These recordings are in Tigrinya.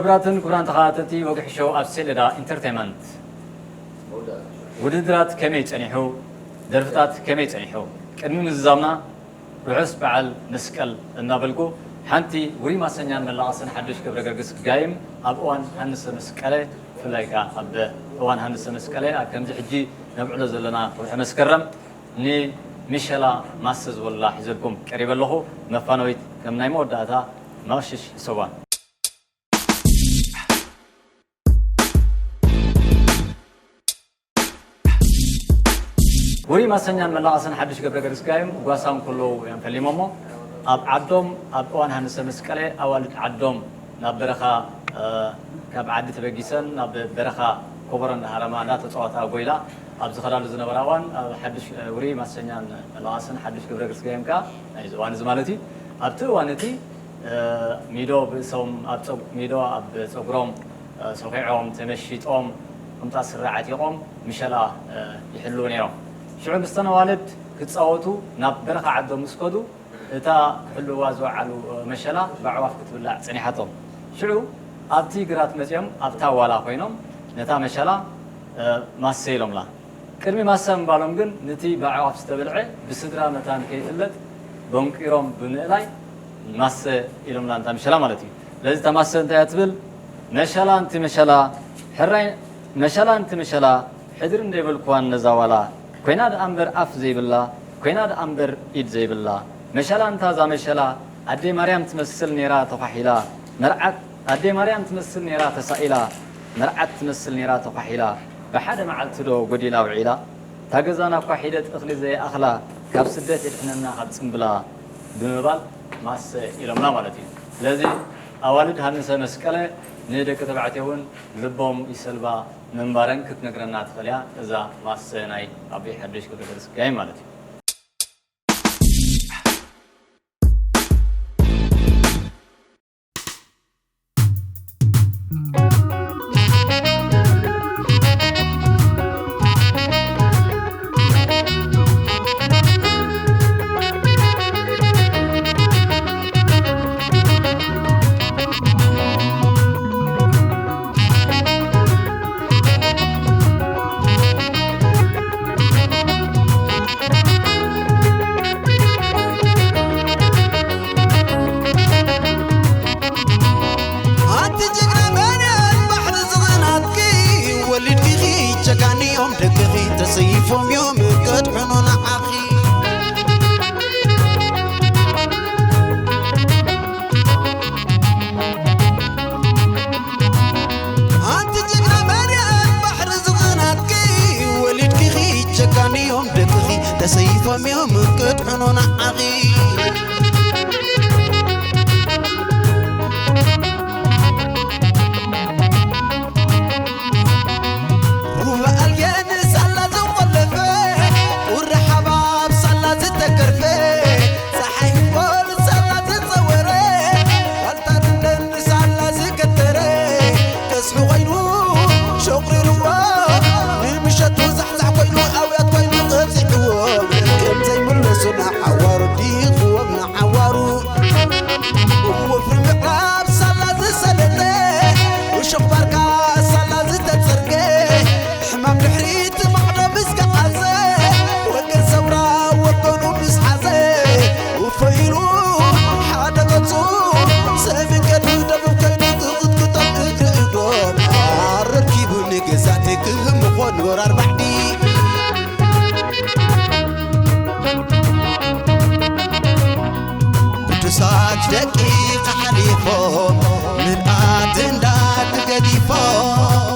ክቡራትን ክቡራን ተኸታተልቲ ወግሒ ሾው ኣብ ሴሌዳ ኢንተርቴይመንት፣ ውድድራት ከመይ ጸኒሑ? ደርፍታት ከመይ ጸኒሑ? ቅድሚ ምዝዛምና ርሑስ በዓል መስቀል እናበልኩ፣ ሓንቲ ውሩይ ማሰኛን መላቐስን ሓዱሽ ገብረ ገርግስ ጋይም ኣብ እዋን ሃንሰ መስቀለ፣ ብፍላይ ከኣ ኣብ እዋን ሃንሰ መስቀለ ኣብ ከምዚ ሕጂ ነብዕሎ ዘለና ወርሒ መስከረም ንሚሸላ ማሰ ዝበሉላ ሒዘልኩም ቀሪበ ኣለኹ። መፋነዊት ከም ናይ መወዳእታ ማሽሽ ሰዋን። ውሩይ ማሰኛን መላቐስን ሓድሽ ገብረ ገርግስ ጋይም ጓሳ እንከለዉ እዮም ፈሊሞሞ። ኣብ ዓዶም ኣብ እዋን ሃንሰ መስቀለ ኣዋልድ ዓዶም ናብ በረኻ፣ እ፣ ካብ ዓዲ ተበጊሰን ናብ በረኻ ኮቦሮ እንዳሃረማ እንዳተጻወታ ጎይላ ኣብ ዝኸዳሉ ዝነበራ እዋን ኣብ ሓድሽ፣ እ፣ ውሩይ ማሰኛን መላቐስን ሓድሽ ገብረ ገርግስ ጋይም ከኣ ናይዚ እዋን እዚ ማለት እዩ። ኣብቲ እዋን እቲ፣ እ፣ ሚዶ ብእሶም ኣብ ጸጉ-፣ ሚዶ ኣብ ጸጉሮም፣ እ፣ ሰኺዖም፣ ተመሺጦም፣ ቁምጣ ስረ ዓጢቖም ምሸላ፣ እ፣ ይሕልዉ ነይሮም። ሽዑ ምስተን ኣዋልድ ክጻወቱ ናብ በረኻ ዓዶም ምስ ከዱ፣ እታ ክሕልዋ ዝወዓሉ፣ እ፣ መሸላ ብኣዕዋፍ ክትብላዕ ጸኒሓቶም። ሽዑ ኣብቲ ግራት መጺኦም ኣብታ ዋላ ኮይኖም ነታ መሸላ፣ እ፣ ማሰ ኢሎምላ። ቅድሚ ማሰ ምባሎም ግን፣ ነቲ ብኣዕዋፍ ዝተበልዐ ብስድራ መታን ከይፍለጥ በንቂሮም ብምእላይ ማሰ ኢሎምላ፣ እንታ ምሸላ ማለት እዩ። ስለዚ እታ ማሰ እንታይ እያ ትብል? "መሸላ እንቲ መሸላ፣ ሕራይ መሸላ እንቲ መሸላ፣ ሕድሪ እንደይበልኩዋን ነዛ ዋላ፣ ኮይና ደኣ እምበር ኣፍ ዘይብላ፣ ኮይና ደኣ እምበር ኢድ ዘይብላ፣ መሸላ እንታ እዛ መሸላ፣ ኣደይ ማርያም ትመስል ነይራ ተዃሒላ፣ መርዓት ኣደይ ማርያም ትመስል ነይራ ተሳኢላ፣ መርዓት ትመስል ነይራ ተዃሒላ፣ ብሓደ መዓልቲ ዶ ጎዲላ ውዒላ? እታ ገዛና እኳ ሒደት እኽሊ ዘይኣኽላ፣ ካብ ስደት የድሕነና ካብ ጽምብላ" ብምባል ማሰ ኢሎምና ማለት እዩ። ስለዚ ኣዋልድ ሃንሰ መስቀለ ንደቂ ተባዕትዮ እውን ልቦም ይሰልባ ምንባረን ክትነግረና ትኽእል እያ እዛ ማሰ ናይ ኣቦይ ሓድሽ ገብረ ገርግስ ጋይም ማለት እዩ። ኣንቲ ጅግና መርየት ባሕሪ ዝኽናትኪ፣ ወሊድኪ ጀጋኑ እዮም ደቅኺ፣ ተሰይፎም እዮም ከድሕኑ ንዓኺ። ኣንቲ ጅግና መርየት ባሕሪ ዝኽናትኪ፣ ወሊድኪ ጀጋኑ እዮም ደቅኺ፣ ተሰይፎም እዮም ክድሕኑ ንዓኺ። ሩባ ኣልየን ሳላ ዝቆለፈ፣ ቁሪ ሓባብ ሳላ ዝተገርፈ፣ ጸሓይ ሂቦል ሳላ ዝጸወረ፣ ዋልታ ደንደን ሳላ ዝገተረ፣ ከስሑ ኮይኑ ሸቑሪርዎ፣ ንምሸቱ ዛሕዛሕ ኮይኑ ኣውያት ኮይኑ ቀጺዕዎ፣ ከም ዘይምለሱ ንሓዋሩ ዲኽዎም ንሓዋሩ። ወፍሪ ምዕራብ ሳላ ዝሰለጠ፣ እሾኽ ባርካ ሳላ ዝተጸርገ፣ ሕማም ድሕሪት ማዕዶ ምስ ገዓዘ፣ ወገን ሰውራ ወገኑ ምስ ሓዘ፣ ውፎ ኢሉ ሓደ ገጹ ሰሜን ከዱ ደቡብ ከይዱ ክቕጥቅጦም እግሪ እግሮም ኣረኪቡ ንግዛት ክህብ ምኾን ወራር ባዕዲ። ቅዱሳት ደቂ ሓሊፎም ምልኣት እንዳ ተገዲፎም።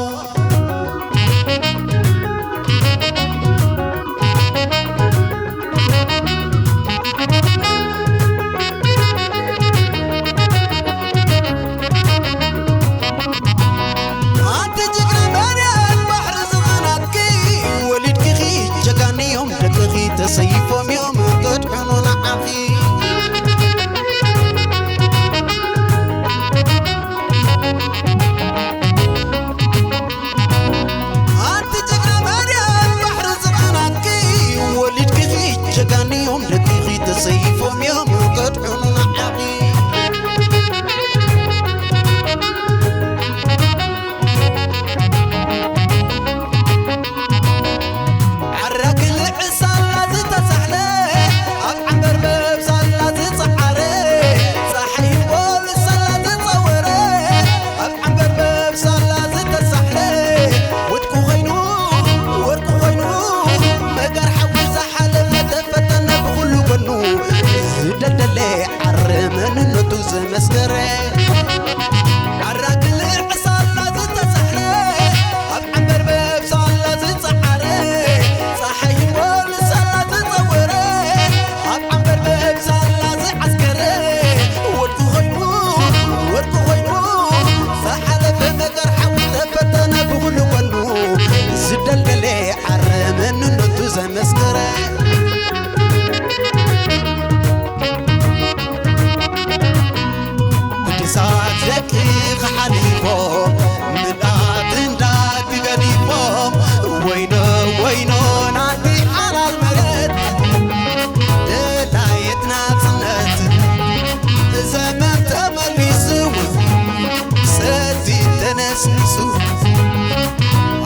ኣንቲ ጅግና መርየት ባሕሪ ዝኽናትኪ፣ ወሊድኪ ጀጋኑ እዮም ደቅኺ፣ ተሰይፎም እዮም ከድሕኑ ንዓኺ። ኣንቲ ጅግና መርየት ባሕሪ ዝኽናትኪ፣ ወሊድኪ ጀጋኑ እዮም ደቅኺ፣ ተሰይፎም እዮም ከድሕኑ ንዓኺ። ስሱ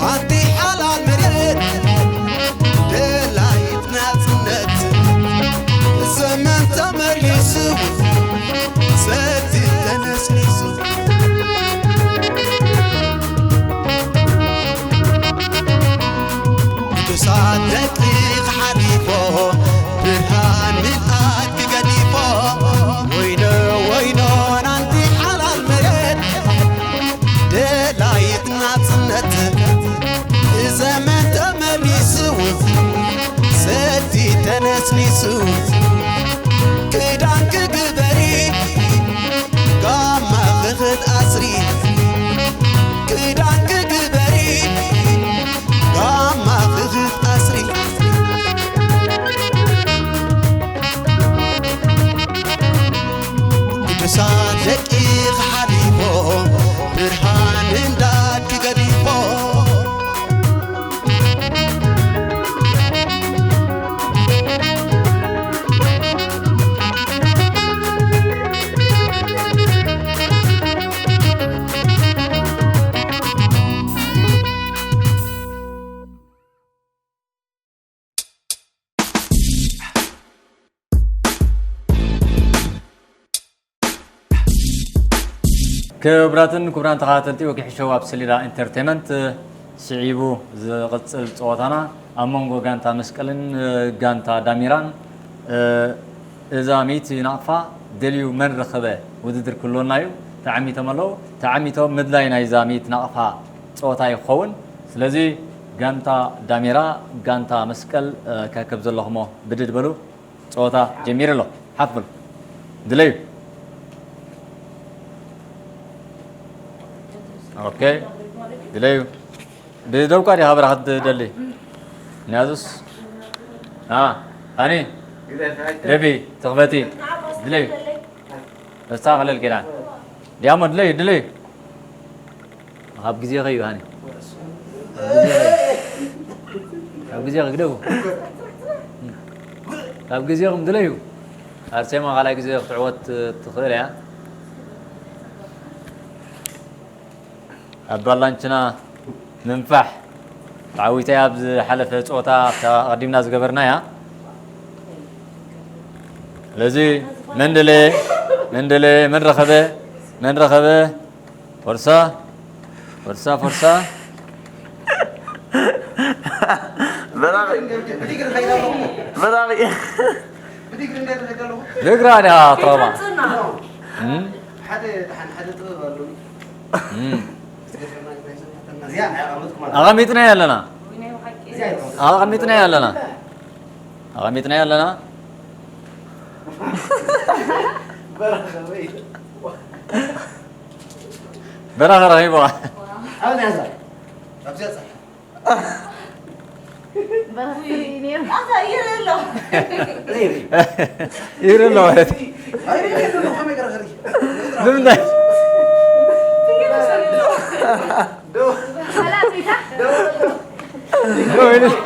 ኣንቲ ሓላል መሬት ደላይት ናጽነት ዘመን ተመሊሱ ሰቲ ተነስኒሱ ቅዱሳት ደቂ ሓሊፎ ብርሃን ምልኣት ክገዲፎ ወይኖ ወይኖ ናንቲ ሓላል መሬት ደላይት ናጽነት ዘመን ተመሊሱ ሰቲ ተነስኒሱ ክዳን ክግበሪ ጋማ ክኽድ ኣስሪ ክዳን ክግበሪ ጋማ ክኽድ ኣስሪ ቅዱሳት ደቂ ክሓሊፎ ብርሃን እንዳት ክገዲፎ ክቡራትን ክቡራን ተኸታተልቲ ወግሒ ሾው ኣብ ሰሌዳ ኢንተርቴይመንት፣ ስዒቡ ዝቕጽል ጸወታና ኣብ መንጎ ጋንታ መስቀልን ጋንታ ዳሚራን፣ እዛ ሚእቲ ናቕፋ ደልዩ መን ረኸበ ውድድር ክህልወና እዩ። ተዓሚቶም ኣለዉ። ተዓሚቶም ምድላይ ናይዛ ሚእቲ ናቕፋ ጸወታ እዩ ክኸውን። ስለዚ ጋንታ ዳሜራ፣ ጋንታ መስቀል፣ እ፣ ከክብ ዘለኹሞ ብድድ በሉ። ጸወታ ጀሚሩ ኣሎ። ሓፍ በሉ። ድለዩ። ኦኬ። ድለዩ። ብደውቃ ዲኻ በረኻ ትደሊ? ንያዙስ? አ፣ ሃኒ? ደቢ፣ ትኽፈቲ። ድለዩ። ተስተኻኽለል ኪዳን። ዲያሞ፣ ድለዩ፣ ድለዩ። ካብ ግዜ ኸዩ፣ ሃኒ። ካብ ግዜ ኸዩ። ካብ ግዜ ኸዩ፣ ግደፉ። ካብ ግዜኹም ድለዩ። ኣርሴማ ካልኣይ ግዜ ክትዕወት ትኽእል እያ። ኣብ ባላንችና ምንፋሕ ተዓዊታ እያ ኣብ ዝሓለፈ ጸወታ ኣብታ ኣቐዲምና ዝገበርናያ። ስለዚ መን ደለ፣ መን ደለ፣ መን ረኸበ፣ መን ረኸበ፣ ፎርሳ፣ ፎርሳ፣ ፎርሳ። በራቒ። በራቒ። ብእግራ ድያ ትረባ? እም? ሓደ ደሓን ሓደ ጥበብ ኣለኒ። እም። እዚኣ ኣይኣቐመጥኩማ። ኣቐሚጥናዮ ኣለና። እዚኣ ኣይኣቐመጥኩማ። ኣቐሚጥናዮ ኣለና። ኣቐሚጥናዮ ኣለና። በራኺ ረኺብዋ። ኣብዚኣ እዛ። ኣብዚኣ ጸሓፍ። ይርኢ ኣሎ ማለት እዩ። ንምንታይ?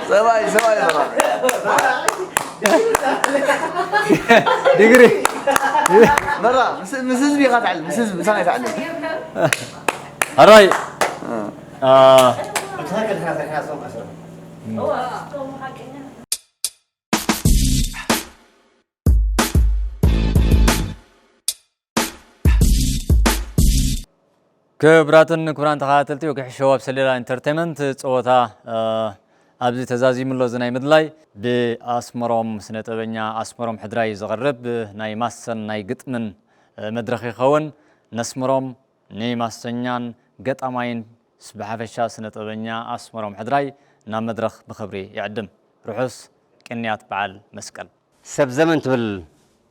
ሰብኣይ፣ ሰብኣይ፣ ሰብኣይ። ዲግሪ። መራ፣ ምስ፣ ምስ ህዝቢ ኢኻ ትዓልም፣ ምስ ህዝቢ፣ ምሳና ኣይትዓልም። ሕራይ። እ። አ፣ ክቡራትን ክቡራን ተኸታተልቲ ወግሒ ሾው ኣብ ሰሌዳ ኢንተርቴይመንት፣ ጸወታ፣ እ፣ ኣብዚ ተዛዚሙ ኣሎ። እዚ ናይ ምድላይ ብኣስመሮም ስነ ጥበበኛ ኣስመሮም ሕድራይ ዝቐርብ ናይ ማሰን ናይ ግጥምን፣ እ፣ መድረኽ ይኸውን። ነስመሮም ንማሰኛን ገጣማይን ስ-፣ ብሓፈሻ ስነ ጥበበኛ ኣስመሮም ሕድራይ ናብ መድረኽ ብኽብሪ ይዕድም። ርሑስ ቅንያት በዓል መስቀል። ሰብ ዘመን ትብል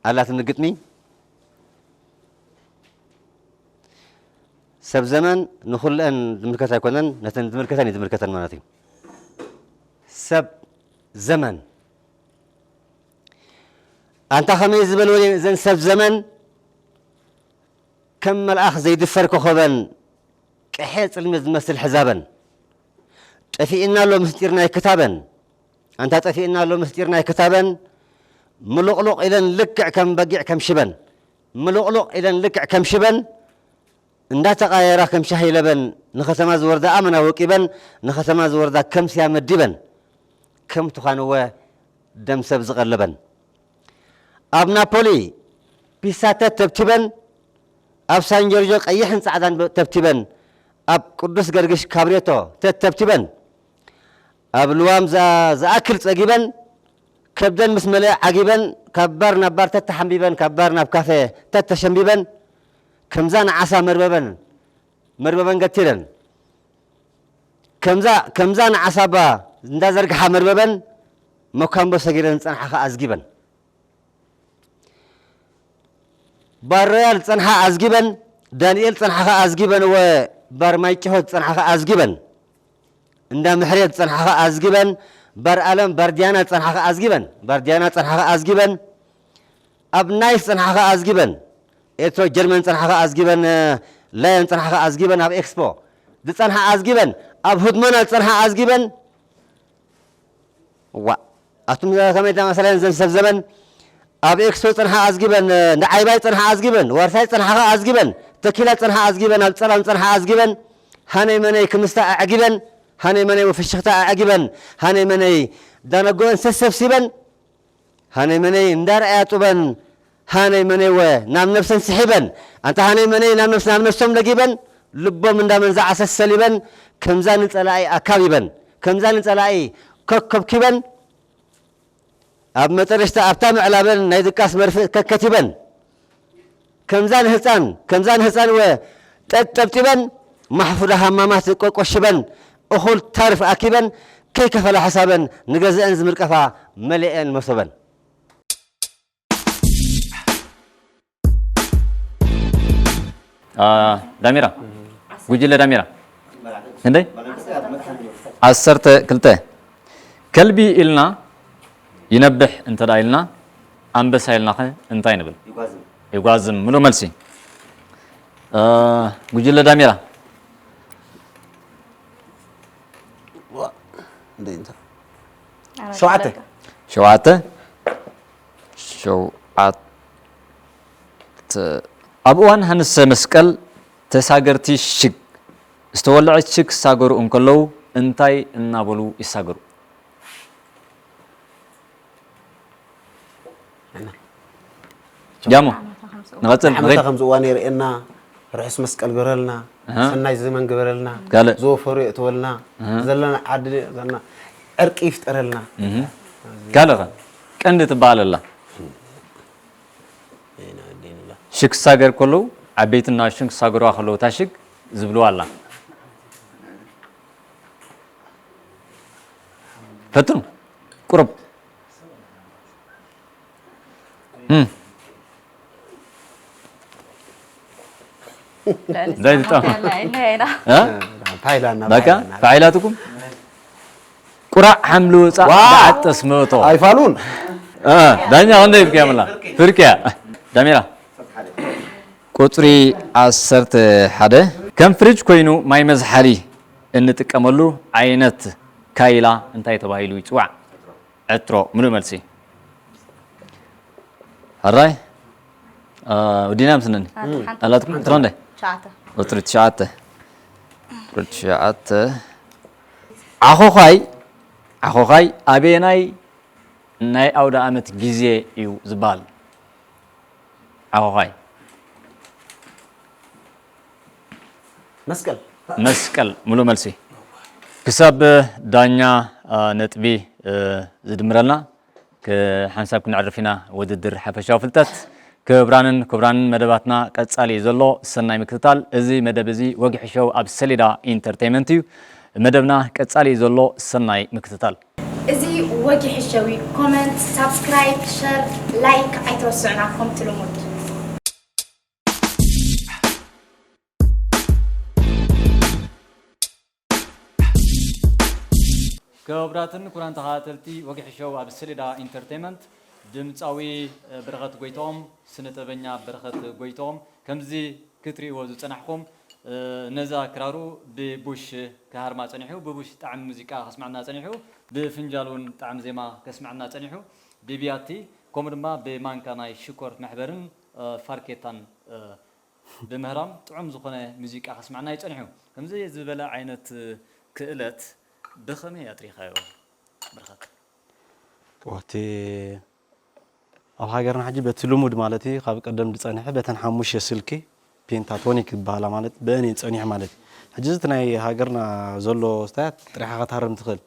ኣላትኒ ግጥሚ። ሰብ ዘመን ንኹለን ዝምልከት ኣይኮነን፣ ነተን ዝምልከተን እዩ ዝምልከተን ማለት እዩ። ሰብ ዘመን። ኣንታ ከመይ ዝበልወን እየን እዘን ሰብ ዘመን፣ ከም መልኣኽ ዘይድፈር ኮኸበን፣ ቅሐ ጽልመት ዝመስል ሕዛበን። ጠፊእና ኣሎ ምስጢር ናይ ክታበን፣ ኣንታ ጠፊእና ኣሎ ምስጢር ናይ ክታበን፣ ምሉቕሉቕ ኢለን ልክዕ ከም በጊዕ ከም ሽበን፣ ምሉቕሉቕ ኢለን ልክዕ ከም ሽበን፣ እንዳተቓየራ ከም ሻሂ ለበን፣ ንኸተማ ዝወርዳ ኣመና ወቂበን፣ ንኸተማ ዝወርዳ ከም ስያ መዲበን፣ ከም ትዃንወ ደም ሰብ ዝቐለበን። ኣብ ናፖሊ ፒሳ ተተብቲበን፣ ኣብ ሳን ጆርጆ ቀይሕን ጻዕዳን ተብቲበን፣ ኣብ ቅዱስ ገርግሽ ካብሬቶ ተተብቲበን፣ ኣብ ልዋም ዝኣ-፣ ዝኣክል ጸጊበን፣ ከብደን ምስ መለአ ዓጊበን፣ ካብ ባር ናብ ባር ተተሓምቢበን፣ ካብ ባር ናብ ካፌ ተተሸምቢበን፣ ከምዛ ንዓሳ መርበበን፣ መርበበን ገቲረን፣ ከምዛ፣ ከምዛ ንዓሳ እባ እንዳዘርግሓ መርበበን፣ መኳንቦ ሰጊረን ዝጸንሓ ኸኣ ኣዝጊበን። ባር ሮያል ዝጸንሓ ኣዝጊበን፣ ዳንኤል ዝጸንሓ ኸኣ ኣዝጊበን፣ እወ፣ ባር ማይ ጭሆ ዝጸንሓ ኸኣ ኣዝጊበን፣ እንዳ ምሕሬት ዝጸንሓ ኸኣ ኣዝጊበን፣ ባር ኣለም፣ ባር ዲያና ዝጸንሓ ኸኣ ኣዝጊበን፣ ባር ዲያና ዝጸንሓ ኸኣ ኣዝጊበን፣ ኣብ ናይስ ዝጸንሓ ኸኣ ኣዝጊበን፣ ኤርትሮ ጀርመን ዝጸንሓ ኸኣ ኣዝጊበን፣ ላየን ዝጸንሓ ኸኣ ኣዝጊበን፣ ኣብ ኤክስፖ ዝጸንሓ ኣዝጊበን፣ ኣብ ሁድሞና ዝጸንሓ ኣዝጊበን፣ ዋ፣ ኣቱም ከመይ ተመሰለን ዘን ሰብ ዘመን፣ ኣብ ኤክስፖ ጸንሓ ኣዝጊበን፣ እንዳ ዓይባይ ጸንሓ ኣዝጊበን፣ ዋርሳይ ጸንሓ ኸኣ ኣዝጊበን፣ ተኪላ ጸንሓ ኣዝጊበን፣ ኣብ ጸላም ጸንሓ ኣዝጊበን፣ ሃነይ መነይ ክምስታ ኣዕጊበን፣ ሃነይ መነይ ወፍሽኽታ ኣዕጊበን፣ ሃነይ መነይ ዳነጎአን ሰሰብሲበን፣ ሃነይ መነይ እንዳረኣያ ጡበን፣ ሃነይ መነይ ወ ናብ ነብሰን ስሒበን፣ ኣንታ ሃነይ መነይ ናብ ነብስ-፣ ናብ ነብሶም ለጊበን፣ ልቦም እንዳመንዛዓ ሰሰሊበን፣ ከምዛ ንጸላኢ ኣካቢበን፣ ከምዛ ንጸላኢ ከከብኪበን፣ ኣብ መጠረሽታ ኣብታ ምዕላበን ናይ ድቃስ መርፍእ ከከቲበን፣ ከምዛ ንህጻን፣ ከምዛ ንህጻን ወ ጠጠብጢበን፣ ማሕፉዳ ሃማማት ቆቆሽበን፣ እኹል ታርፍ ኣኪበን፣ ከይከፈላ ሕሳበን፣ ንገዝአን ዝምርቀፋ መሊአን መሶበን። አ፣ ዳሜራ፣ ጉጅለ ዳሜራ። ክንደይ? ዓሰርተ ክልተ። ከልቢ ኢልና ይነብሕ እንተ ደኣ ኢልና፣ ኣንበሳ ኢልናኸ እንታይ ንብል? ይጓዝም። ይጓዝም። ምሉእ መልሲ። አ፣ ጉጅለ ዳሜራ። ሸውዓተ። ሸውዓተ። ሸውዓተ። ኣብ እዋን ሃንሰ መስቀል ተሳገርቲ ሽግ ዝተወልዐ ሽግ ክሳገሩ እንከለዉ እንታይ እናበሉ ይሳገሩ? ጃሞ፣ ንቐጽል። ዓመታ ከምዚ እዋን የርእየና፣ ርሑስ መስቀል ግበረልና፣ ኣሃ። ሰናይ ዘመን ግበረልና፣ ካልእ? ዝወፈሩ የእትወልና፣ ኣሃ። ዘለና ዓዲ ዘለና ዕርቂ ይፍጠረልና። እህ። ካልእ ኸ? ቀንዲ ትበሃል ኣላ። ሽግ ክሳገር ከለዉ፣ ዓበይትን ንኣሽቱን ክሳገሩዋ ከለዉ፣ እታ ሽግ ዝብልዋ ኣላ። ፈትኑ። ቁሩብ። እም። ልዕሊ እንታይ ዝጠም? ሰማዕቲ ያላ ኢለ ኢና። እ? ፋይላና፣ በቃ፣ ፋይላና። ፋይላትኩም? ቁራዕ ሓምሊ ውፃእ ዋ! ብዓጠስ መእቶ። ኣይፋሉን። እ፣ ዳኛ ክንደይ ኢልካ የምላ? ፍርቅያ። ዳሜራ። ቁጽሪ ዓሰርተ ሓደ። ከም ፍሪጅ ኮይኑ ማይ መዝሓሊ እንጥቀመሉ ዓይነት ካይላ እንታይ ተባሂሉ ይጽዋዕ? ዕትሮ። ምሉእ መልሲ። ሕራይ? እ፣ ወዲና ምስነኒ። ሓንቲ፣ ሓንቲ። ኣላትኩም? ዕትሮ እንደ? ትሽዓተ። ቁጽሪ ትሽዓተ። ቁጽሪ ትሽዓተ። ዓኾዃይ፣ ዓኾዃይ ኣበየናይ ናይ ኣውደ ኣመት ግዜ እዩ ዝበሃል? ዓኾዃይ። መስቀል። መስቀል፣ ምሉእ መልሲ። ክሳብ ዳኛ፣ እ፣ ነጥቢ፣ እ፣ ዝድምረልና፣ ክ-፣ ሓንሳብ ክነዕርፍ ኢና ውድድር ሓፈሻዊ ፍልጠት። ክቡራንን ክቡራንን፣ መደባትና ቀጻሊ እዩ ዘሎ፣ ሰናይ ምክትታል። እዚ መደብ እዚ ወግሒ ሾው ኣብ ሰሌዳ ኢንተርቴይመንት እዩ። መደብና ቀጻሊ እዩ ዘሎ፣ ሰናይ ምክትታል። እዚ ወግሒ ሸው እዩ። ኮመንት፣ ሳብስክራይብ፣ ሸር፣ ላይክ ኣይትረስዑና ከምቲ ልሙድ። ክቡራትን ክቡራን ተኸታተልቲ ወግሒ ሾው ኣብ ሰሌዳ ኢንተርቴይመንት፣ ድምፃዊ በረኸት ጎይትኦም፣ ስነ ጥበበኛ በረኸት ጎይትኦም፣ ከምዚ ክትሪእዎ ዝጸናሕኩም፣ እ፣ ነዛ ክራሩ ብቡሽ ክሃርማ ጸኒሑ፣ ብቡሽ ጣዕሚ ሙዚቃ ከስምዐና ጸኒሑ፣ ብፍንጃል እውን ጣዕሚ ዜማ ከስምዐና ጸኒሑ፣ ብቢያቲ ከምኡ ድማ ብማንካ ናይ ሽኮር መሕበርን፣ እ፣ ፋርኬታን፣ እ፣ ብምህራም ጥዑም ዝኾነ ሙዚቃ ከስማዕና ይጸንሑ። ከምዚ ዝበለ ዓይነት ክእለት ብኸመይ ኣጥሪኻዮ? ብርኸት። ወቲ ኣብ ሃገርና ሕጂ በቲ ልሙድ ማለት እዩ ካብ ቀደም ዝፀንሐ በተን ሓሙሽተ ስልኪ ፔንታቶኒክ ዝበሃላ ማለት በእን እዩ ፀኒሑ ማለት እዩ። ሕጂ እዚ እቲ ናይ ሃገርና ዘሎ ስታያት ጥሪሕኻ ክትሃርም ትኽእል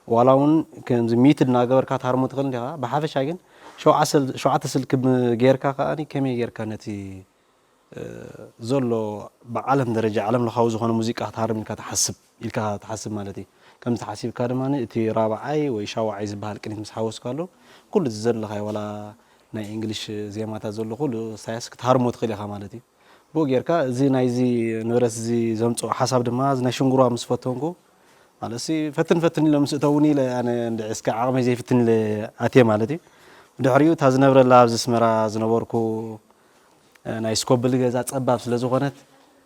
ዋላ እውን ከምዚ ሚትድ እናገበርካ ትሃርሞ ትኽእል እንዲኻ። ብሓፈሻ ግን ሸውዓ ስል- ሸውዓተ ስልኪ ም- ጌርካ ከኣ ከመይ ጌርካ ነቲ ዘሎ ብዓለም ደረጃ ዓለም ለኻዊ ዝኾነ ሙዚቃ ክትሃርም ኢልካ ትሓስብ ኢልካ ትሓስብ ማለት እዩ። ከምዚ ተሓሲብካ ድማ እቲ ራብዓይ ወይ ሻውዓይ ዝበሃል ቅኒት ምስ ሓወስካሉ ኩሉ እዚ ዘለኻዮ ዋላ ናይ እንግሊሽ ዜማታት ዘሎ ኩሉ ሳያስ ክትሃርሞ ትኽእል ኢኻ ማለት እዩ። ብኡ ጌርካ እዚ ናይዚ ንብረት እዚ ዘምፅኦ ሓሳብ ድማ እዚ ናይ ሽንጉርዋ ምስ ፈተንኩ ማለት ሲ ፈትን ፈትን ኢሎም ምስ እተውኒ ኢለ ኣነ እንድዒ እስከ ዓቕመይ ዘይፍትን ኢለ ኣትየ ማለት እዩ። ብድሕሪኡ እታ ዝነብረላ ኣብዚ ኣስመራ ዝነበርኩ ናይ ስኮብል ገዛ ፀባብ ስለ ዝኾነት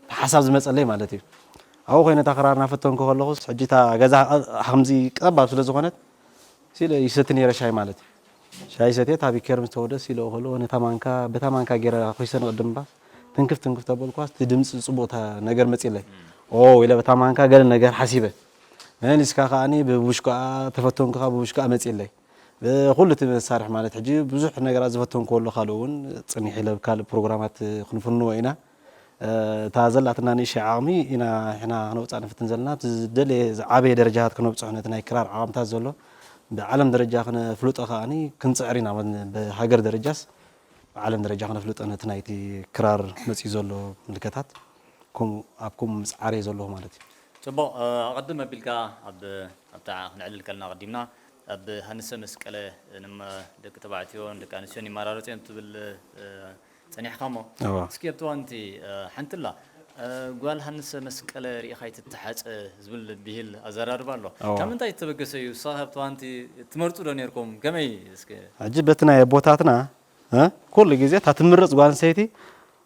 ሓሳብ ዝመፀለይ ማለት እዩ። ኣብኡ ኮይነ እታ ክራር እናፈተንኩ ከለኹስ ሕጂ እታ ገዛ ከምዚ ጠባብ ስለ ዝኾነት ሲለ ይሰቲ ነይረ ሻይ ማለት እዩ። ሻይ ሰትየ እታ ቢኬር ምስ ተወደስ ኢለ ከለዎ ነታ ማንካ በታ ማንካ ገይረ ኮይሰ ንቕድም እባ ትንክፍ ትንክፍ ተበልኳስ እቲ ድምፂ ፅቡቕ ነገር መፂለይ ኦ ኢለ በታ ማንካ ገለ ነገር ሓሲበ መሊስካ ከዓኒ ብቡሽኩኣ ተፈተንኩኻ ብቡሽኩኣ መፂለይ ብኩሉ እቲ መሳርሒ ማለት ሕጂ ብዙሕ ነገራት ዝፈተንኩ ኣሎ ካልእ እውን ፅኒሕ ኢለ ካልእ ፕሮግራማት ክንፍንዎ ኢና እታ ዘላትና ንእሽተይ ዓቕሚ ኢና ሕና ክነውፃእ ንፍትን ዘለና እቲ ዝደለየ ዝዓበየ ደረጃታት ክነብፅሖ ነቲ ናይ ክራር ዓቕምታት ዘሎ ብዓለም ደረጃ ክነፍልጦ ከዓኒ ክንፅዕር ኢና ብሃገር ደረጃስ ብዓለም ደረጃ ክነፍልጦ ነቲ ናይቲ ክራር መፅኡ ዘሎ ምልከታት ከምኡ ኣብ ከምኡ ምፅዓር እየ ዘለኹ ማለት እዩ። ጽቡቕ፣ ኣቐድም ኣቢልካ ኣብ ኣብታ ክነዕልል ከለና ኣቐዲምና ኣብ ሃንሰ መስቀለ ንመ ደቂ ተባዕትዮን ደቂ ኣንስትዮን ይመራረጹ እዮም ትብል ጸኒሕካ እሞ እዋ እስኪ ኣብቲ እዋን እቲ ሓንቲ ኣላ ጓል ሃንሰ መስቀለ ርኢኻ ኣይትተሓጸ ዝብል ብሂል ኣዘራርባ ኣሎ። እዋ ካብ ምንታይ ዝተበገሰ እዩ? ንስኻ ኣብቲ እዋን እቲ ትመርጹ ዶ ነርኩም? ከመይ እስኪ? ሕጂ በቲ ናይ ኣቦታትና እ ኩሉ ግዜ እታ ትምረጽ ጓል ኣንስተይቲ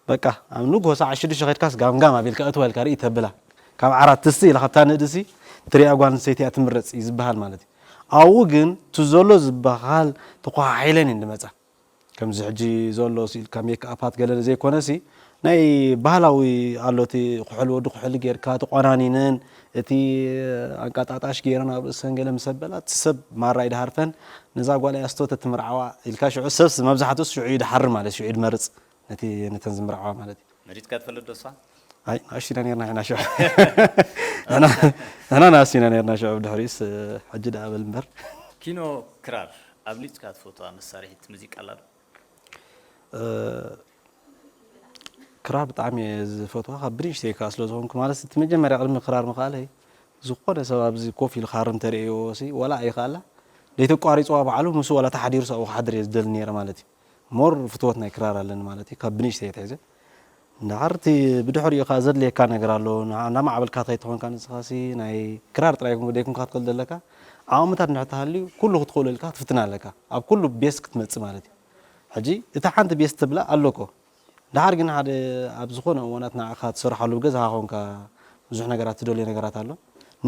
በቃ ኣብ ንግሆ ሰዓት ሽዱሽተ ከድካስ ጋምጋም ኣቢልካ እትዋ ኢልካ ርኢ ተብላ ካብ ዓራት ትስቲ ኢላ ካብታ ንእድሲ ትሪኣ ጓል ኣንስተይቲ እያ ትምረጽ እዩ ዝበሃል ማለት እዩ ኣብኡ ግን እቲ ዘሎ ዝበሃል ተኳሓሒለን እየን ዝመጻ ከምዚ ሕጂ ዘሎ ኢልካ ሜክ ኣፓት ገለ ዘይኮነሲ ናይ ባህላዊ ኣሎ እቲ ኩሕሊ ወዲ ኩሕሊ ጌርካ ተቆናኒነን እቲ ኣንቃጣጣሽ ጌረን ኣብ ርእሰን ገለ ምስ ኣበላ እቲ ሰብ ማራ ይድሃርፈን ነዛ ጓል እያ ስቶ ተትምርዓዋ ኢልካ ሽዑ ሰብስ መብዛሕትኡስ ሽዑ እዩ ድሓሪ ማለት ሽዑ እዩ ድመርጽ ነቲ ነተን ዝምርዓዋ ማለት እዩ። መሪጽካ ትፈልጥ ዶ እሳ? ኣይ ንኣሽቱ ኢና ነርና ሕና ሽዑ ንሕና ንኣሽቱ ኢና ነርና ሽዑ ብድሕሪኡስ ሕጂ ደኣ በል እምበር። ኪኖ ክራር ኣብሊጽካ ትፈትዋ መሳርሒት ሙዚቃ ኣላ ዶ? ክራር ብጣዕሚ እየ ዝፈትዋ ካብ ብንእሽተይ ከዓ ስለ ዝኾንኩ ማለት እቲ መጀመርያ ቅድሚ ክራር ምኽኣለይ ዝኾነ ሰብ ኣብዚ ኮፍ ኢሉ ክሃርም ተርእየዎ ሲ ዋላ ኣይኽኣላ ለይቲ ኣቋሪፅዋ ባዕሉ ምስኡ ዋላ ተሓዲሩ ኣብኡ ክሓድር እየ ዝደሊ ነይረ ማለት እዩ ሞር ፍትወት ናይ ክራር ኣለኒ ማለት እዩ ካብ ብንእሽተይ ኣትሒዘ እንድሓር እቲ ብድሕሪኡ ከዓ ዘድልየካ ነገር ኣሎ እናማዕበልካ ተይተኾንካ ንስኻሲ ናይ ክራር ጥራይ ደይኩንካ ክትክእል ዘለካ ዓቕምታት እንድሕር ተሃልዩ ኩሉ ክትክእሎ ኢልካ ክትፍትና ኣለካ ኣብ ኩሉ ቤስ ክትመፅእ ማለት እዩ ሕጂ እታ ሓንቲ ቤስ ትብላ ኣሎ እኮ ደሓር ግን ሓደ ኣብ ዝኾነ እዋናት ንዓኻ ትሰርሓሉ ብገዛኻ ኮንካ ብዙሕ ነገራት ትደልዮ ነገራት ኣሎ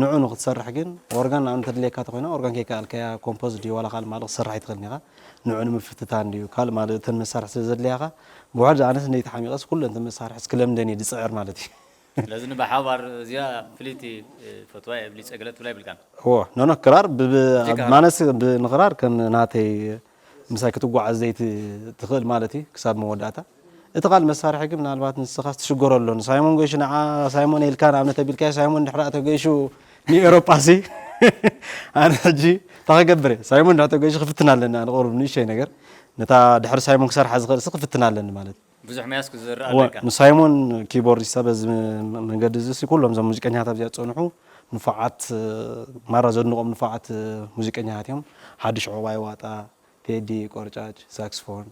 ንዑ ንክትሰርሕ ግን ኦርጋን ንኣብነት ተድልየካ ተኮይና ኦርጋን ከይከኣልካያ ኮምፖዝ ድዩ ዋላ ካልእ ማለ ክትሰርሕ ኣይትኽእልን ኢኻ ንዑ ንምፍትታን ድዩ ካልእ ማለ እተን መሳርሒ ስለ ዘድልያኻ ብውሕድ ኣነስ እንደይ ተሓሚቐስ ኩለን እተን መሳርሒ እስክለምደን እየ ዝፅዕር ማለት እዩ ስለዚ ንብሓባር እዚኣ ፍልይቲ ፈትዋ እየ ብሊፀ ገለ ትብላ ይብልካን እዎ ኖኖ ክራር ማነስ ንክራር ከም ናተይ ምሳይ ክትጓዓዝ ዘይትኽእል ማለት እዩ ክሳብ መወዳእታ እቲ ካልእ መሳርሒ ግን ምናልባት ንስኻስ ትሽገሮ ኣሎ ንሳይሞን ገይሹ ንዓ ሳይሞን ኢልካ ንኣብነት ኣቢልካዮ ሳይሞን እንድሕር ተገይሹ ንኤሮጳሲ ኣነ ሕጂ እንታይ ክገብር እየ ሳይሞን እንድሕር ተገይሹ ክፍትን ኣለኒ ኣነ ቁሩብ ንእሽተይ ነገር ነታ ድሕሪ ሳይሞን ክሰርሓ ዝኽእል ሲ ክፍትን ኣለኒ ማለት እዩ ብዙሕ መያስ ክዝርእ ኣለካ ንሳይሞን ኪቦርዲስታ በዚ መንገዲ እዚ ኩሎም እዞም ሙዚቀኛታት ኣብዚኣ ዝፀንሑ ንፉዓት ማራ ዘድንቖም ንፉዓት ሙዚቀኛታት እዮም ሓድሽ ዕቑባይ ዋጣ ቴዲ ቆርጫጭ ሳክስፎን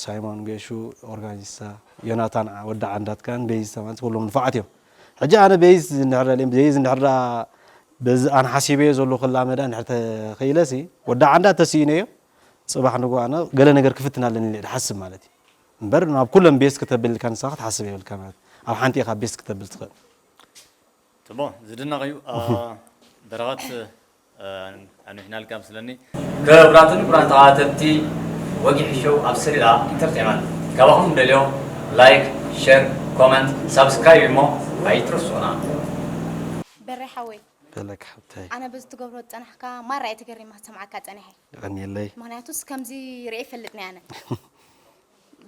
ሳይሞን ገሹ ኦርጋኒስታ ዮናታን ወዲ ዓንዳት ከዓን ቤዚስታ ማለት ኩሎም ንፉዓት እዮም ሕጂ ኣነ ቤዚስ እንድሕር ደልዮም ቤዚስ እንድሕር በዚ ኣነ ሓሲበዮ ዘለኹ ክላመዳ እንድሕር ተኸኢለሲ ወዲ ዓንዳት ተስኢነዮ ፅባሕ ንግሆ ኣነ ገለ ነገር ክፍትን ኣለኒ ኢለ ድሓስብ ማለት እዩ እምበር ናብ ኩለን ቤስት ክተብል ኢልካ ንስኻ ክትሓስብ የብልካ ማለት ኣብ ሓንቲ ኢኻ ቤስት ክተብል ትኽእል ፅቡቅ ዝድነቕ እዩ በረኸት ኣንዊሕናልካ መስለኒ ክቡራትን ክቡራን ተኸታተልቲ ወጊሕ ሾው ኣብ ሰሪራ ኢንተርቴንመንት ካባኹም ንደልዮ ላይክ ሸር ኮመንት፣ ሳብስክራይብ እሞ ኣይትረስዑና። በሬ ሓወይ በለክ ሓብታይ ኣነ በዚ ትገብሮ ዝፀናሕካ ማራ እየ ተገሪማ ክሰምዓካ ፀኒሐ። የቐንየለይ። ምክንያቱስ ከምዚ ርኤ ይፈልጥኒ ኣነ።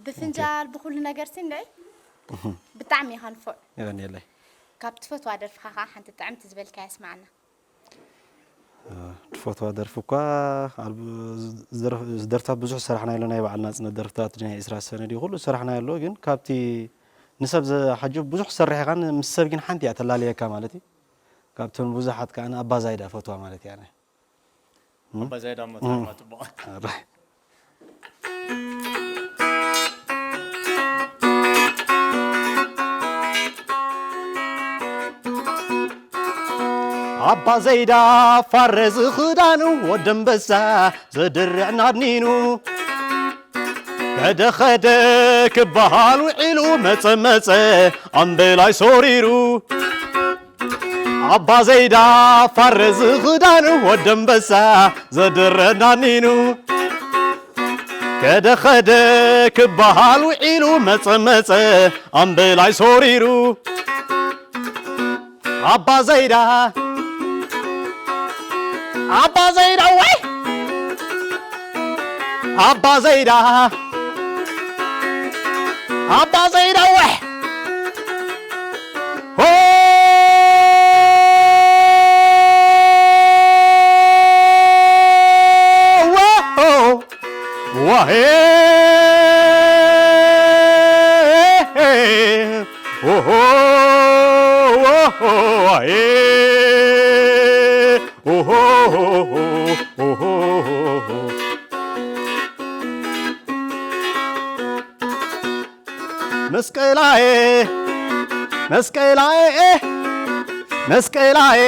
ብፍንጃል ብኩሉ ነገር ሲ እንድዒ ብጣዕሚ ኢኻ ንፉዕ። የቐንየለይ። ካብ ትፈትዋ ደርፍኻ ከዓ ሓንቲ ጥዕምቲ ዝበልካ የስማዓና። ትፈትዋ ደርፊ እኳ ዝደርፍታት ብዙሕ ዝሰራሕናዮ ኣሎ። ናይ በዓል ናፅነት ደርፍታት ናይ ዕስራ ሰነ ድዩ ኩሉ ዝሰራሕናዮ ኣሎ። ግን ካብቲ ንሰብ ዝሓጅብ ብዙሕ ሰሪሕኻን ምስ ሰብ ግን ሓንቲ እያ ተላለየካ ማለት እዩ። ካብቶም ብዙሓት ከዓ ኣባዛይዳ ፈትዋ ማለት እያ። ኣባዛይዳ እሞ ተርማ ፅቡቕ። ኣባ ዘይዳ ፋረ ዝኽዳኑ ወደንበሳ ዘድርዕ ናድኒኑ ከደ ኸደ ክበሃል ውዒሉ መጸ መጸ ኣምበላይ ሶሪሩ ኣባ ዘይዳ ፋረ ዝኽዳኑ ወደንበሳ ዘድርዕ ናድኒኑ ከደ ኸደ ክበሃል ውዒሉ መጸ መጸ ኣምበላይ ሶሪሩ ኣባ ዘይዳ ኣባ ዘይዳ ወይ ኣባ ዘይዳ ኣባ ዘይዳ ወይ ሆ ወሆ ዋሄ ኦሆ ኦሆ ዋሄ ኦሆ ኦሆ መስቀላዬ መስቀላዬ መስቀላዬ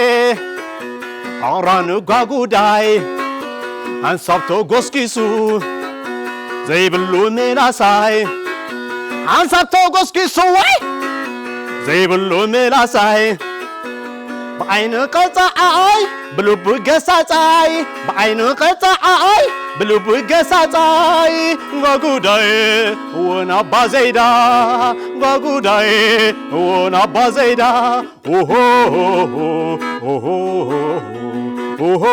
ኣቕራን ጓጉዳይ ሓንሳብ ተጎስጊሱ ዘይብሉ ምላሳይ ሓንሳብ ተጎስጊሱ ወይ ዘይብሉ ምላሳይ ብዓይኒ ቀጻዓይ ብልቡ ገሳጻይ ብዓይኒ ቀጻዓይ ብልቡ ገሳጻይ ጓጉዳይ እውን ኣባ ዘይዳ ጓጉዳይ እውን ኣባ ዘይዳ ኦሆ ኦሆ ኦሆ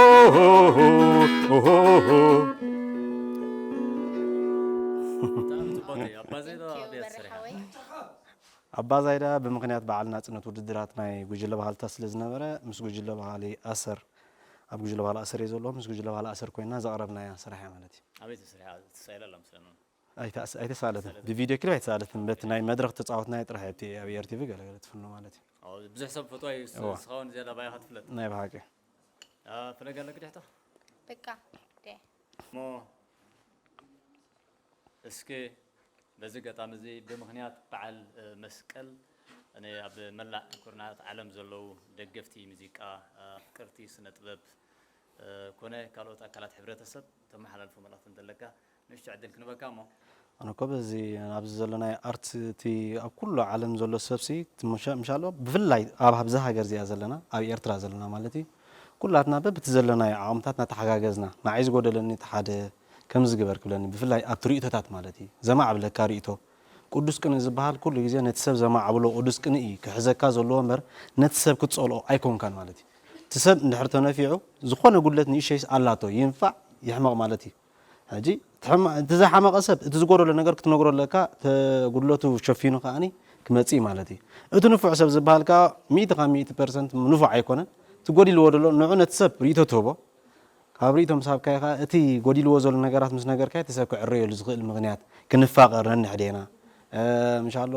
ኦሆ በሬ ሓወይ ኣባ ዛይዳ ብምኽንያት በዓል ናፅነት ውድድራት ናይ ጉጅለ ባህልታት ስለ ዝነበረ ምስ ጉጅለ ባህሊ ኣሰር ኣብ ጉጅለ ባህሊ ኣሰር እየ ዘለዎ ምስ ጉጅለ ባህሊ ኣሰር ኮይና ዘቕረብናያ ስራሕ እያ ማለት እዩ። ኣበይ ተሰሪሓ? ተሳኢላ ኣላ መስለኒ። ኣይተኣስ- ኣይተሳለትን ብቪድዮ ክሊፕ ኣይተሳለትን በቲ ናይ መድረክ ተፃወትናዮ ጥራሕ ኣብቲ ኣብ ኤርቲቪ ገለገለ ትፍኖ ማለት እዩ። ኣዎ፣ ብዙሕ ሰብ ፈትዋ እዩ። እዋ። ንስኻ እውን ዝያዳ ባይኻ ትፍለጥ። ናይ ብሓቂ ኣ፣ ፍለጋ ኣለኪ ድሕቶ? በቃ ደ እሞ እስኪ በዚ ኣጋጣሚ እዚ ብምኽንያት በዓል እ፣ መስቀል እኔ ኣብ መላእ ኩርናዓት ዓለም ዘለዉ ደገፍቲ ሙዚቃ እ፣ ኣፍቀርቲ ስነ ጥበብ እ፣ ኮነ ካልኦት ኣካላት ሕብረተሰብ ተመሓላልፎ መልእኽቲ እንተለካ ንእሽቶ ዕድል ክንበካ እሞ ኣነ እኮ በዚ ኣብዚ ዘሎ ናይ ኣርት እቲ ኣብ ኩሉ ዓለም ዘሎ ሰብሲ እቲ ምሻ- ምሻሎ ብፍላይ ኣብ ኣብዛ ሃገር እዚኣ ዘለና ኣብ ኤርትራ ዘለና ማለት እዩ ኩላትና በብቲ ዘለናዮ ዓቕምታት እናተሓጋገዝና ንዓይ ዝጎደለኒ እቲ ሓደ ከምዚ ግበር ክብለኒ ብፍላይ ኣብቲ ርእቶታት ማለት እዩ ዘማዕብለካ ርእቶ ቅዱስ ቅንኢ ዝበሃል ኩሉ ግዜ ነቲ ሰብ ዘማዕብሎ ቅዱስ ቅንኢ እዩ ክሕዘካ ዘለዎ እምበር ነቲ ሰብ ክትጸልኦ ኣይኮንካን ማለት እዩ እቲ ሰብ እንድሕር ተነፊዑ ዝኾነ ጉድለት ንእሸይስ ኣላቶ ይንፋዕ ይሕመቕ ማለት እዩ ሕጂ እቲ ሕማ- እቲ ዝሓመቐ ሰብ እቲ ዝጎደሎ ነገር ክትነግሮ ኣለካ እቲ ጉድለቱ ሸፊኑ ከዓኒ ክመፅእ ማለት እዩ እቲ ንፉዕ ሰብ ዝበሃል ከዓ ሚእቲ ካብ ሚእቲ ፐርሰንት ንፉዕ ኣይኮነን እቲ ጎዲልዎ ዘሎ ንዑ ነቲ ሰብ ርእቶ ትህቦ ካብ ርእቶ ምስ ሃብካዮ ከዓ እቲ ጎዲልዎ ዘሎ ነገራት ምስ ነገርካዮ እቲ ሰብ ክዕረየሉ ዝኽእል ምኽንያት ክንፋቐር ነንሕዴና ምሻሎ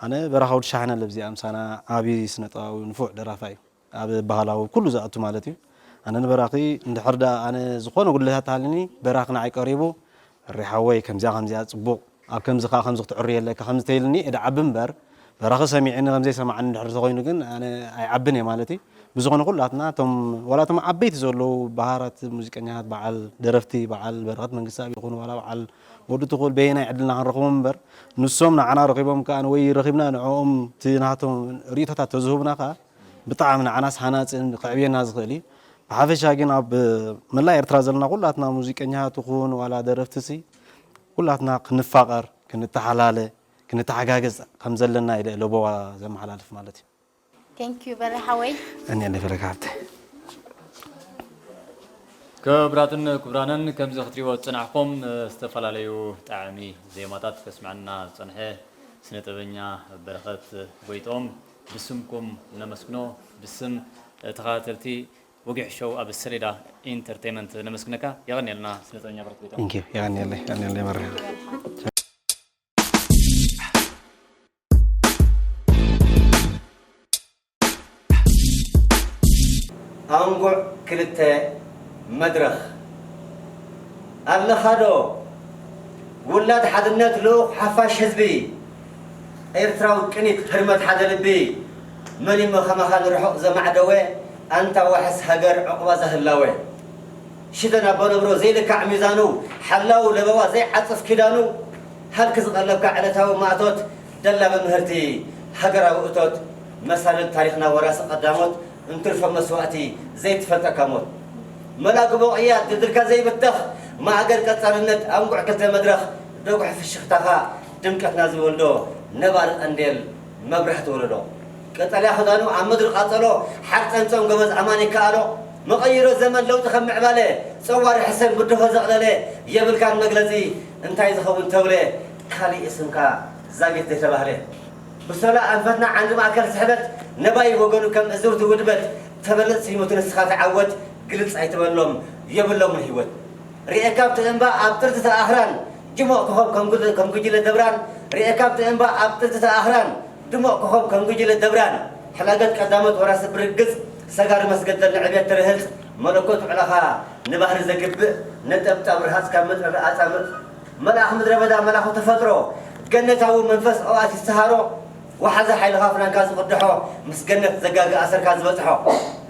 ኣነ በራኻ ወዲ ሻሕነ ለብዚኣ ምሳና ዓብዪ ስነጥበባዊ ንፉዕ ደራፋይ እዩ ኣብ ባህላዊ ኩሉ ዝኣቱ ማለት እዩ ኣነ ንበራኺ እንድሕር ደኣ ኣነ ዝኾነ ጉድለታት ተሃልኒ በራኺ ንዓይ ቀሪቡ ሪሓወይ ከምዚኣ ከምዚኣ ፅቡቕ ኣብ ከምዚ ከዓ ከምዚ ክትዕሪ የለካ ከምዚ ተይልኒ እዳ ዓቢ እምበር በራኺ ሰሚዕኒ ከምዘይሰማዕኒ እንድሕር ተኮይኑ ግን ኣነ ኣይዓብን እየ ማለት እዩ ብዝኾነ ኩላትና እቶም ዋላ እቶም ዓበይቲ ዘለዉ ባህራት ሙዚቀኛታት በዓል ደረፍቲ በዓል በረኸት መንግስቲ ኣብ ይኹን ዋላ በዓል ወዲ ትኹል በየናይ ዕድልና ክንረኽቦም እምበር ንሶም ንዓና ረኺቦም ከዓ ወይ ረኺብና ንዕኦም እቲ ናቶም ርእቶታት ተዝህቡና ከዓ ብጣዕሚ ንዓናስ ሃናፅን ከዕብየና ዝኽእል እዩ። ብሓፈሻ ግን ኣብ መላእ ኤርትራ ዘለና ኩላትና ሙዚቀኛታት ይኹን ዋላ ደረፍቲ ሲ ኩላትና ክንፋቐር፣ ክንተሓላለ፣ ንተሓጋገዝ ከም ዘለና ኢለ ለበዋ ዘመሓላልፍ ማለት እዩ። Thank you በረ ሓወይ። እኔ ለፈለካ ሀብቴ ክቡራትን ክቡራንን፣ ከምዚ ክትሪእዎ ዝጸናሕኩም ዝተፈላለዩ ጣዕሚ ዜማታት ከስምዐና ዝጸንሐ ስነ ጥበበኛ በረኸት ጎይትኦም ብስምኩም ነመስግኖ። ብስም ተኸታተልቲ ወጊሕ ሾው ኣብ ሰሌዳ ኢንተርቴይመንት ነመስግነካ። የቐንየልና ስነ ጥበበኛ በረኸት ጎይትኦም። Thank you። የቐንየለይ፣ የቐንየለይ መርሃ። ኣንጉዕ ክልተ መድረኽ ኣለኻዶ ውላድ ሓድነት ልኡኽ ሓፋሽ ህዝቢ ኤርትራዊ ቅኒት ህርመት ሓደ ልቢ መን እሞ ከማኻ ንርሑቕ ዘማዕደወ ኣንታ ዋሕስ ሃገር ዕቑባ ዘህላወ ሽደን ኣቦ ነብሮ ዘይልካዕ ሚዛኑ ሓላው ለበዋ ዘይዓጽፍ ኪዳኑ ሃልኪ ዝቐለብካ ዕለታዊ ማእቶት ደላበ ምህርቲ ሃገራዊ እቶት መሳልል ታሪኽና ወራሲ ቀዳሞት እንትርፎ መስዋእቲ ዘይትፈልጠካ ሞት መላግቦ ቅያ ድልድልካ ዘይብተኽ ማእገር ቀጻልነት ኣንጉዕ ክልተ መድረኽ ደጉሕ ፍሽኽታኻ ድምቀትና ዝወልዶ ነባሪ ቀንዴል መብራህቲ ወለዶ ቀጠልያ ክዳኑ ኣብ ምድሪ ቃጸሎ ሓርጸንጸን ጎበዝ ኣማን ይከኣሎ መቐይሮ ዘመን ለውጢ ከም ምዕባለ ጸዋሪ ሕሰን ብድሆ ዘቕለለ የብልካን መግለጺ እንታይ ዝኸውን ተብለ ካሊእ ስምካ ዛጊት ዘይተባህለ ብሶላ ኣንፈትና ዓንዲ ማእከል ስሕበት ነባይ ወገኑ ከም እዝርቲ ውድበት ተበለጽ ይሙት ንስኻ ተዓወት ግልጽ ኣይትበሎም የብሎምን ህይወት ርኤካ ኣብቲ እምባ ኣብ ጥርዚ ተኣኽራን ድሙቕ ኮኾብ ከም ጉጅለ ደብራን ርኤካ ኣብቲ እምባ ኣብ ጥርዚ ተኣኽራን ድሙቕ ኮኾብ ከም ጉጅለ ደብራን ሕላገት ቀዳሞት ወራሲ ብርግጽ ሰጋሪ መስገደል ንዕቤት ትርህጽ መለኮት ውዕላኻ ንባህሪ ዘግብእ ነጠብጣብ ርሃጽ ካብ ምድሪ ኣጻምእ መልኣኽ ምድረ በዳ መልኣኹ ተፈጥሮ ገነታዊ መንፈስ ኦኣት ይስተሃሮ ወሓዚ ሓይልኻ ፍናንካ ዝቕድሖ ምስ ገነት ዘጋግእ ኣሰርካ ዝበጽሖ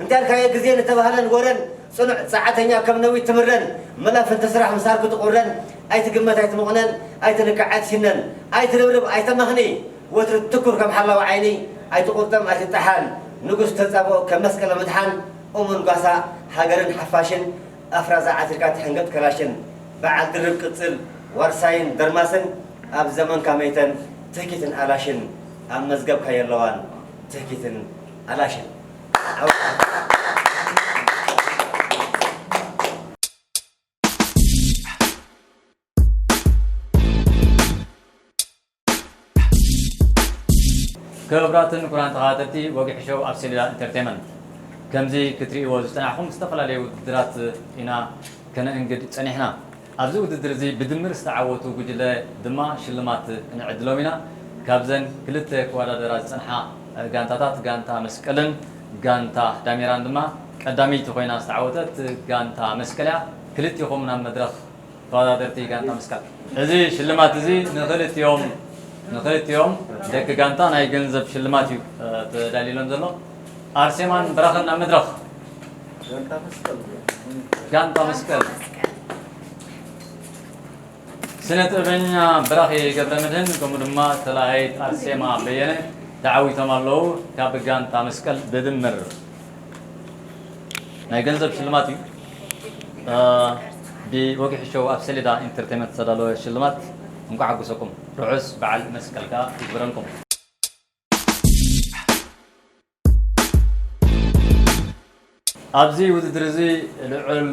እንተ ያልካዮ ግዜ ንተባህለን ወረን ጽኑዕ ጸዓተኛ ከም ነዊት ትምረን መላፍንቲ ስራሕ ምሳር ክትቑረን ኣይትግመት ኣይትምቕነን ኣይትንካዕ ኣይትሽነን ኣይትርብርብ ኣይተመኽኒ ወትሪ ትኩር ከም ሓላዊ ዓይኒ ኣይትቑርጠም ኣይትጠሓን ንጉስ ተጻብኦ ከም መስቀለ ምድሓን እሙን ጓሳ ሃገርን ሓፋሽን ኣፍራዛ ዓቲርካ ትሕንገጥ ከላሽን በዓል ድርብ ቅጽል ዋርሳይን ደርማስን ኣብ ዘመንካ መይተን ትህኪትን ኣላሽን ኣብ መዝገብካ የለዋን ትህኪትን ኣላሽን ክቡራትን ክቡራን ተኸታተልቲ ወግሒ ሾው ኣብ ሰሌዳ ኢንተርቴይመንት ከምዚ ክትርእይዎ ዝጸናሕኩም ዝተፈላለዩ ውድድራት ኢና ከነእንግድ ጸኒሕና። ኣብዚ ውድድር እዚ ብድምር ዝተዓወቱ ጉጅለ ድማ ሽልማት ክንዕድሎም ኢና። ካብዘን ክልተ ክወዳደራ ዝጸንሓ ጋንታታት ጋንታ መስቀልን ጋንታ ዳሜራን ድማ ቀዳመይቲ ኮይና ዝተዓወተት ጋንታ መስቀል እያ። ክልቲኹም ናብ መድረኽ ተወዳደርቲ ጋንታ መስቀል። እዚ ሽልማት እዚ ንኽልቲኦም ንኽልቲኦም ደቂ ጋንታ ናይ ገንዘብ ሽልማት እዩ ተዳልዩሎም ዘሎ። ኣርሴማን በራኸን ናብ መድረኽ። ጋንታ መስቀል ስነ ጥበበኛ በራኺ ገብረ መድህን ከምኡ ድማ ተላሃይት ኣርሴማ በየነ ተዓዊቶም ኣለዉ። ካብ ጋንታ መስቀል ብድምር ናይ ገንዘብ ሽልማት እዩ። ብወግሒ ሾው ኣብ ሰሌዳ ኢንተርቴይመንት ዝተዳለወ ሽልማት እንኳዕ ሓጎሰኩም። ርሑስ በዓል መስቀል ከኣ ይግበረልኩም። ኣብዚ ውድድር እዚ ልዑል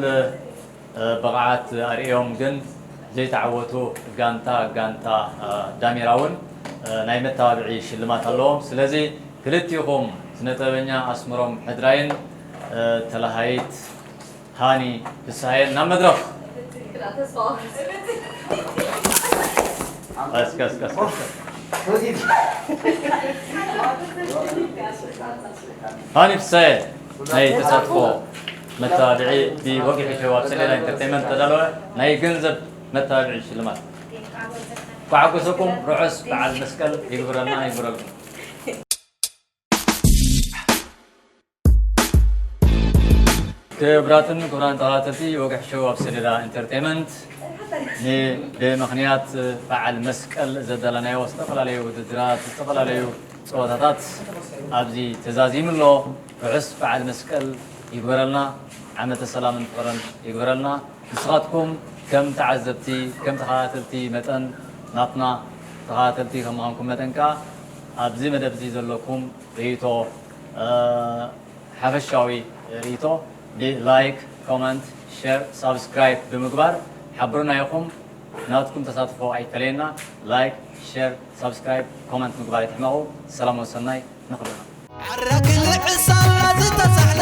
ብቕዓት ኣርእዮም ግን ዘይተዓወቱ ጋንታ ጋንታ ዳሜራ እውን ናይ መተባብዒ ሽልማት ኣለዎም። ስለዚ ክልቲኹም ስነ ጥበበኛ ኣስመሮም ሕድራይን ተላሃይት ሃኒ ፍስሃየን ናብ መድረኽ። ሃኒ ፍስሃየ ናይ ተሳትፎ መተባብዒ ብወግሒ ሸው ኣብ ሰሌዳ ኢንተርቴይመንት ተዳለወ ናይ ገንዘብ መተባብዒ ሽልማት። ኳዕጎሰኩም ርሑስ በዓል መስቀል ይግብረልና ይግብረልኩም። ክቡራትን ክቡራን ተኸታተልቲ ወግሒ ሸው ኣብ ሰሌዳ ኢንተርቴይመንት ን- ብምኽንያት በዓል መስቀል ዘዳለናዮ ዝተፈላለዩ ውድድራት ዝተፈላለዩ ፀወታታት ኣብዚ ተዛዚሙ ኣሎ። ርሑስ በዓል መስቀል ይግበረልና። ዓመተ ሰላምን ፍቕርን ይግበረልና። ንስኻትኩም ከም ተዓዘብቲ ከም ተኸታተልቲ መጠን ናትና ተኸታተልቲ ከም ምዃንኩም መጠን ከኣ ኣብዚ መደብ እዚ ዘለኩም ርእይቶ፣ እ፣ ሓፈሻዊ ርእይቶ ብላይክ፣ ኮመንት፣ ሸር፣ ሳብስክራይብ ብምግባር ሓብሩና ኢኹም። ናትኩም ተሳትፎ ኣይፈለየና። ላይክ፣ ሸር፣ ሳብስክራይብ፣ ኮመንት ምግባር ኣይትሕመቑ። ሰላም ወሰናይ ንኹልና። ዓራክ ልዕሳላ ዝተሳሕለ፣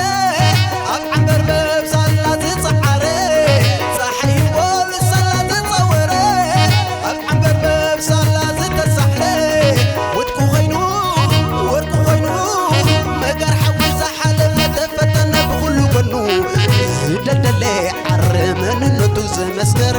ኣብ ዓንበርበብ ሳላ ዝጸዓረ፣ ጸሓይ ይቦል ሳላ ዝጸወረ፣ ኣብ ዓንበርበብ ሳላ ዝተሳሕለ፣ ወድቁ ኮይኑ፣ ወርቁ ኮይኑ፣ መጋር ሓዊ ዝሓለፈ ተፈተነ ብኹሉ ጎኑ፣ ዝደልደለ ዓረ መንነቱ ዘመስከረ።